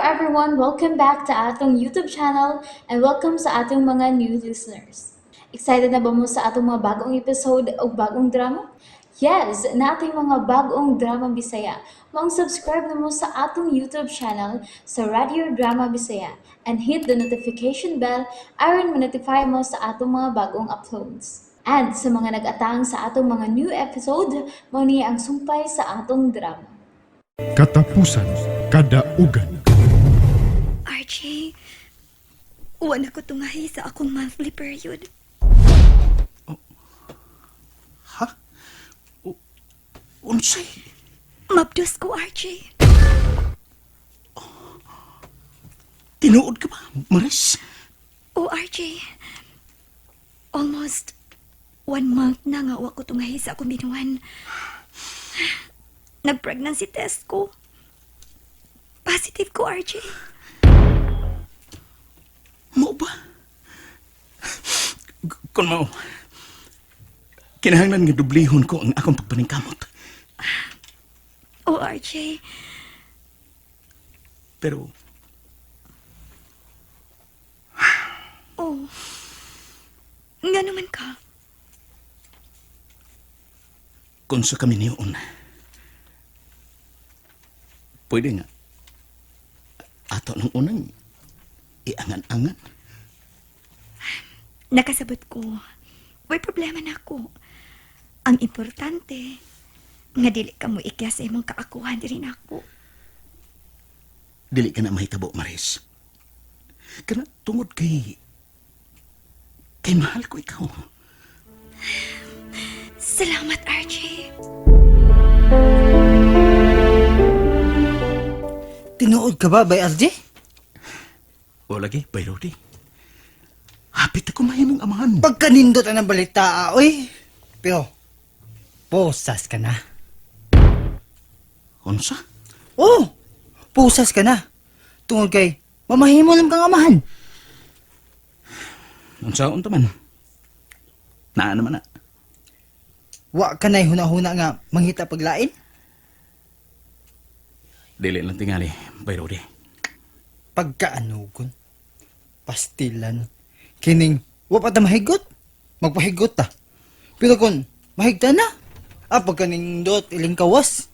Everyone! Welcome back to atong YouTube channel and welcome sa atong mga new listeners. Excited na ba mo sa atong mga bagong episode o bagong drama? Yes, nating mga bagong drama Bisaya. Maong subscribe na mo sa atong YouTube channel sa Radio Drama Bisaya and hit the notification bell aron ma-notify mo sa atong mga bagong uploads. And sa mga nag-atang sa atong mga new episode, mao ni ang sumpay sa atong drama. Katapusan Kadaugan. RJ, uwan ako tungahi sa akong monthly period. Ha? Unsay? Mabdos ko, RJ. Tinuod ka ba, Maris? Oh, RJ. Almost one month na nga wa ko tungahi sa akong binuan. Nag-pregnancy test ko. Positive ko, RJ. Mao ba? Kung mao, kinahanglan nga dublihon ko ang akong pagpaningkamot. Oh, RJ. Pero, Oh. Nga naman ka. Kung sa kami niyon, pwede nga, ato ng unang iangan-angan. Nakasabot ko. May problema na ako. Ang importante, nga dili ka mo ikya sa imong kaakuhan diri nako. Dili ka na mahitabo, Maris. Kana tungod kay mahal ko ikaw. Salamat, RJ. Tinuod ka ba, Bay RJ? O lagi, Bay Rudy. Hapit ako mahimong amahan. Pagkanindot ang balita, ah, oy. Pero, posas ka na. Unsa? Oh, posas ka na. Tungod kay, mamahimo lang kang amahan. Unsa unta man? Naa naman na. Wa ka na'y huna-huna nga mangita paglain. Dili lang tingali, Bay Rudy. Pagkaanugon. Pastilan. Kining, wa pa ta mahigot. Magpahigot ta. Pero kung mahigta na, pagkanindot, iling kawas.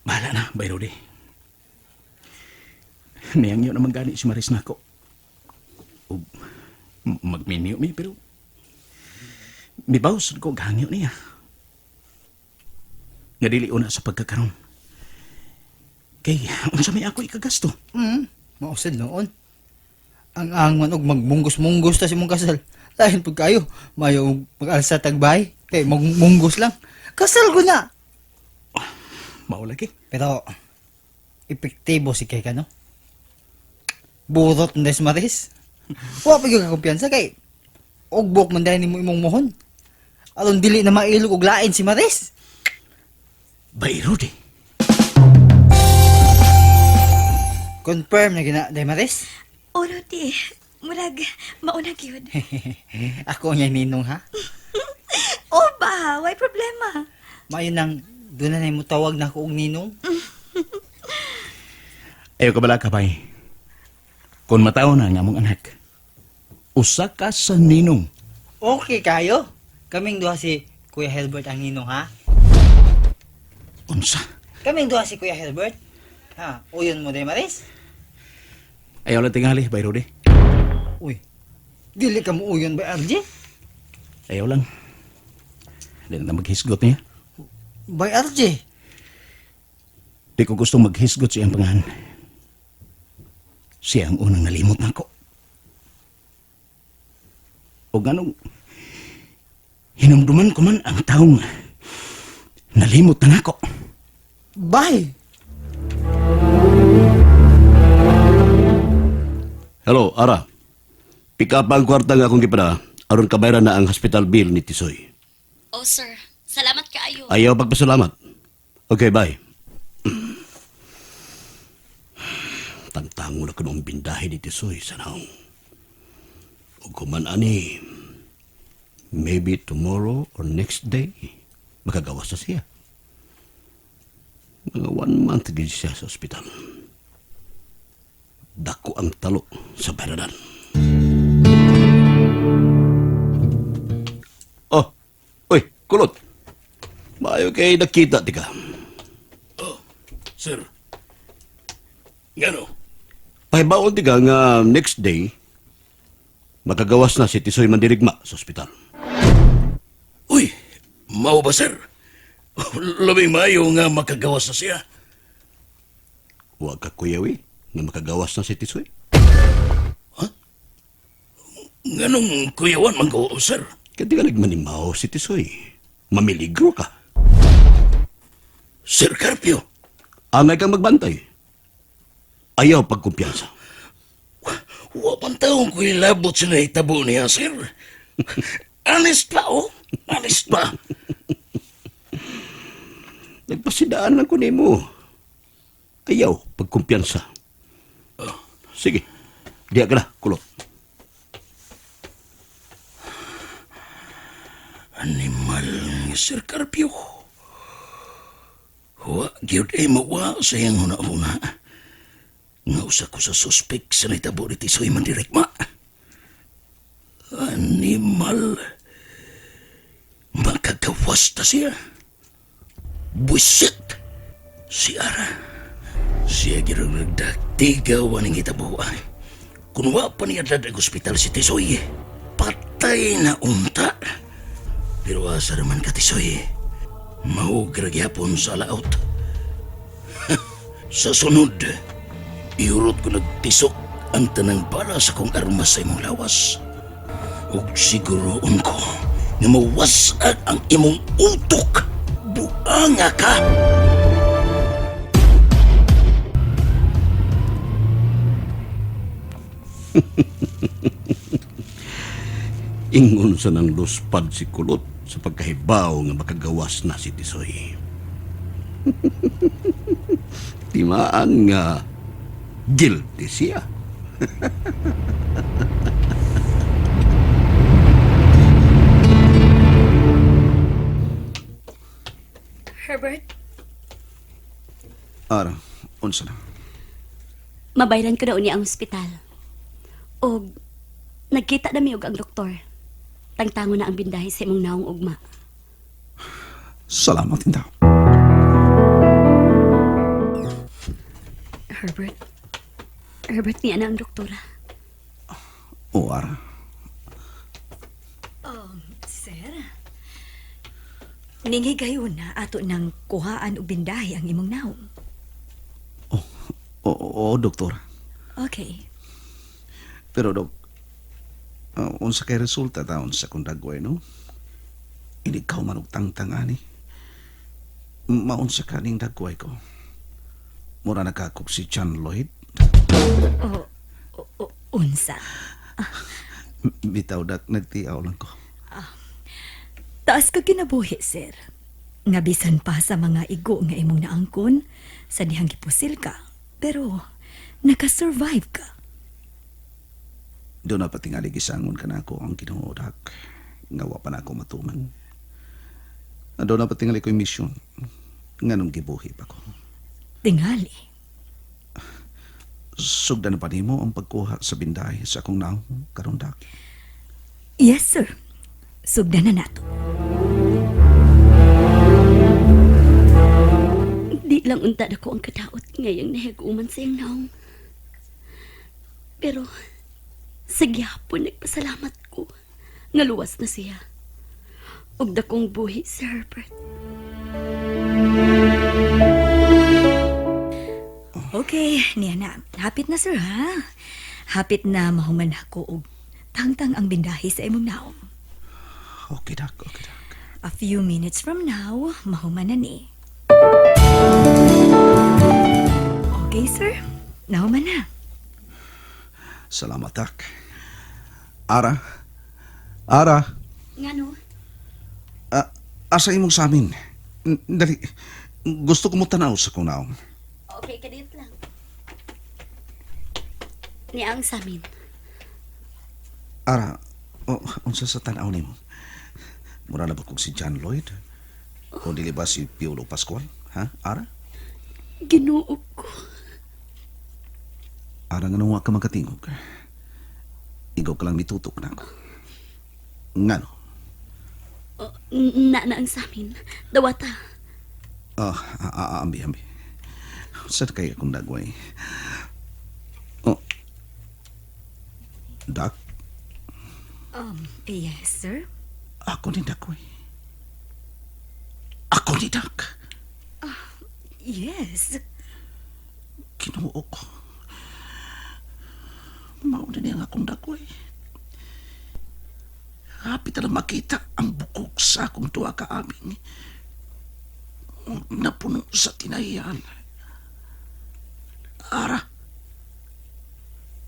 Bahala na, Bay Rudy. Niyangyo naman gani si Maris nako. Ug magminyo mi pero mibaw sad ko gangyo niya. Nga dili una sa pagkakaroon. Kay unsa may ako ikagasto? Mausad noon. Ang angon og magmunggos-munggos ta si mong kasal. Lain pag kayo, mayo og mag-alsa tagbay. Kay magmunggos lang. Kasal ko na. Mao lagi. Pero epektibo si kay kano. Burot na des maris. Wa pa gyud ka kumpiyansa kay ugbok man dahil nimo imong mohon. Aron dili na mailog og lain si Maris. Bay Rudy. Confirm na gina day Maris. Oh, Rudy. Murag, mauna gyud. Ako niya ninong ha. Oh ba, way problema. Maayo nang doon na mo tawag na ako og ninong. Ayaw ka bala kabay. Kung mataw na ang among anak, usa ka sa ninong. Okay kayo. Kaming duha si Kuya Herbert ang ninong ha. Unsa? Kaming duha si Kuya Herbert. Ha, uyon mo day Maris. Ayaw lang tingali, Bay Rudy. Uy. Dili ka mo uyon ba RJ? Ayaw lang. Di na maghisgot niya. Bay RJ. Di ko gusto maghisgot sa iyang pangalan. Siya ang unang nalimot nako. O ganong hinumduman ko man ang taong nalimot na nako. Bye. Hello, Ara. Pick up ang kwarta nga akong gipada aron kabayaran na ang hospital bill ni Tisoy. Oh, sir. Salamat kaayo. Ayaw pagpasalamat. Okay, bye. Tangtango na ko noong bindahe ni Tisoy sa naong. Ug kuman ani, maybe tomorrow or next day, makagawas na siya. Mga 1 month gid siya sa ospital. Dako ang talo sa bayranan. Oh, uy, Kulot. Maayo kay nakita tika. Oh, sir. Ngano? Pahibaon tika nga next day, makagawas na si Tisoy Mandirigma sa ospital. Uy, mao ba, sir? Labing maayo nga makagawas na siya. Huwag ka kuyawi nga makagawas na si Tisoy. Nganong kuyawan man ko, sir? Kaya di ka nagmanimaw si Tisoy. Mamiligro ka. Sir Carpio, Angay kang magbantay. Ayaw pagkumpiyansa. wa man taong ko'y labot sa nahitabo niya, sir. Honest pa, oh. Honest pa. Nagpasidaan lang ko nimo. Ayaw pagkumpiyansa. Sige, diya ka na, Kulot. Animal ni Sir Carpio. Wa, gyud ay mawa sa iyang huna-huna. Nga usa ko sa suspek sa nahitabo ni Tisoy Mandirigma. Animal. Makagawas ta siya. Buisit. Si Ara. Siya girong nagdaktigaw aning hitabuan. Kung wa pa niya ang ospital si Tisoy, patay na unta. Pero asa naman ka, Tisoy? Maugra gyapon sa laot. Sa sunod, iurot ko nagtisok ang tanang bala sa kong armas sa imong lawas. Ug siguroon ko nga mawasag ang imong utok. Buanga ka! Ingon sa nang luspad si Kulot sa pagkahibaw nga makagawas na si Tisoy. Timaan nga guilty siya. Herbert, Ara, unsa na? Mabayran ko na unya ang ospital. Og nagkita na mi og ang doktor. Tangtango na ang bindahi sa imong naong ugma. Salamat indaw. Herbert. Herbert, niya na ang doktora. O, Ara. Sir? Ninghigayon na ato nang kuhaan og bindahi ang imong naong. Oo, oo, doktor. Okay. Pero, dok, unsa kay resulta taon sa kong dagway, no? Hindi ka man og tangtang ani. Maunsa ka ning dagway ko. Mura nakakog si John Lloyd. O, o, unsa? Bitaw dak, nagtiaw lang ko. Taas ka kinabuhi, sir. Nga bisan pa sa mga igo nga imong naangkon, sa dihang gipusil ka. Pero, nakasurvive ka. Doon na patingali gisangon ka na ako ang Ginoo dak. Nga wa pa na ako matuman. Doon na patingali ko'y misyon. Nganong gibuhi pa ko. Tingali. Sugdan pa nimo ang pagkuha sa binday sa akong naong karon dak. Yes, sir. Sugdan na nato. Di lang unta ko ang kadaot ngayang nahiguman sa iyang naong. Pero sa gihapon nagpasalamat ko nga luwas na siya. Ug dakong buhi si Herbert. Okay, niya na. Hapit na, sir, ha? Hapit na mahuman ako og tangtang ang bindahi sa imong naong. Okay dak, okay dak. A few minutes from now, mahuman na ni. Okay, sir. Nahuman na. Salamat dak. Ara. Ara. Ngano? Asa imong samin? Dali. Gusto ko mo tanaw sa akong naong. Okay, kadiyot lang. Niya ang samin. Ara, oh, unsa sa tanaw nimo? Mura na ba kog si John Lloyd? O dili ba si Piolo Pascual? Ha? Ara? Ginoo ko. Ara nga nung wa ka makatingog. Ikaw ka lang mitutok na ako. Ngano? Oh, na na ang samin. Dawata. Ah, ambi, ambi. Saan kaya akong dagway? Oh. Dak, Yes, sir. ako ni Dagway. Ako ni Dak. Yes. Kinuo ko. Mauna niya ang akong dagway. Hapit na lang makita ang bukog sa akong tuwa kaaming. Napuno sa tinahiyan. Ara,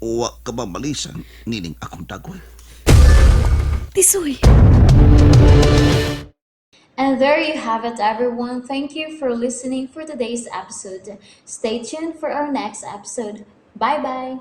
uwa ka ba malisan nining akong dagway? Tisoy. And there you have it, everyone. Thank you for listening for today's episode. Stay tuned for our next episode. Bye bye.